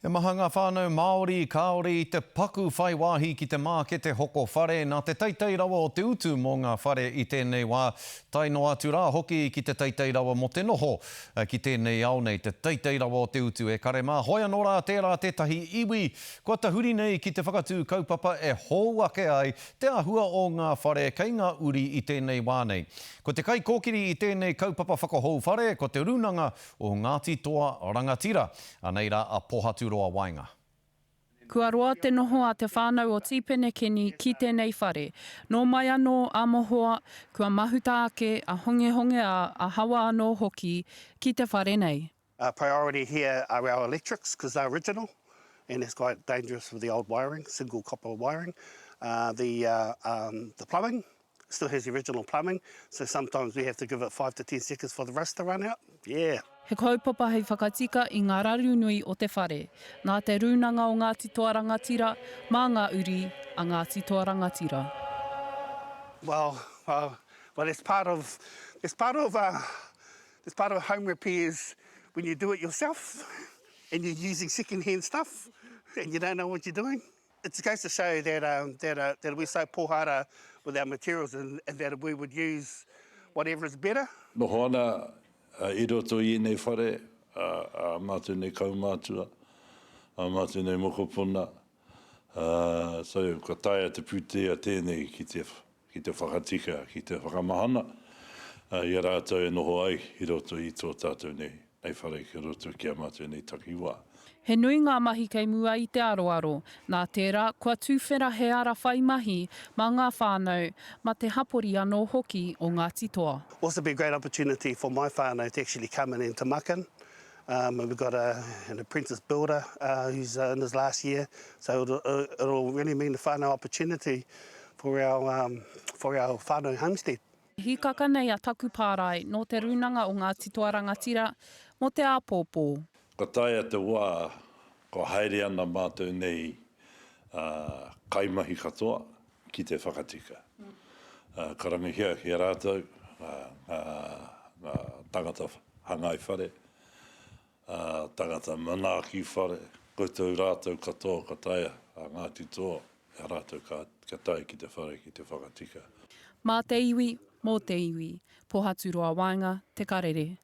He maha ngā whānau Māori kāore i te paku whai wāhi ki te mākete hoko whare nā te teitei rawa o te utu mō ngā whare i tēnei wā, tae noa atu rā hoki ki te teitei rawa mō te noho ki tēnei ao nei, te teitei rawa o te utu e kare mā. Hoi anō rā tērā tētahi iwi kua tahuri nei ki te whakatū kaupapa e hou ake ai te āhua o ngā whare kei ngā uri i tēnei wā nei. Ko te kaikōkiri i tēnei kaupapa whakahou whare ko Te Rūnanga o Ngāti Toa Rangatira. Anei rā a Pohaturoa Waenga. Kua roa te noho a te whānau o Tīpene Keni ki tēnei whare. Nō mai anō a mohoa, kua mahuta ake a Hongehonge-ā, a Hawa anō hoki ki te whare nei. Our priority here are our electrics because they're original and it's quite dangerous with the old wiring, single copper wiring. The the plumbing still has the original plumbing so sometimes we have to give it five to ten seconds for the rust to run out, yeah. He kaupapa hei whakatika i ngā raru nui o te whare. Nā Te Rūnanga o Ngāti Toa Rangatira, mā ngā uri a Ngāti Toa Rangatira. Well, well, well it's part of, it's part of, uh, it's part of home repairs when you do it yourself and you're using second hand stuff and you don't know what you're doing. It goes to show that, um, that, uh, that we're so pōhara with our materials and, and that we would use whatever is better. Noho ana i roto i ēnei whare ā mātou nei kaumātua, ā mātou nei mokopuna, ā, so ka taea te pūtea tēnei ki te, ki te whakatika, ki te whakamahana i a rātou e noho ai i roto i tō tātou nei nei whare ki roto ki a mātou nei takiwā. He nui ngā mahi kei mua i te aroaro, nā tērā, kua tuwhera he ara whai mahi mā ngā whānau, mā te hapori anō hoki o Ngāti Toa. Also be a great opportunity for my whānau to actually come in and to muck in. Um, we've got a, an apprentice builder uh, who's uh, in his last year, so it'll, uh, it'll really mean the whānau opportunity for our, um, for our whānau homestead. Hīkaka nei a Taku Pārae nō Te Rūnanga o Ngāti Toa Rangatira mō te āpōpō. Ka taea te wā kua haere ana mātou nei kaimahi katoa ki te whakatika. Karangahia ki a rātou ngā tangata hangai whare, tangata manaaki whare, koutou rātou katoa ka taea a Ngāti Toa e a rātou ka tae ki te whare ki te whakatika. Mā te iwi, mō te iwi. Pohaturoa Waenga, Te Karere.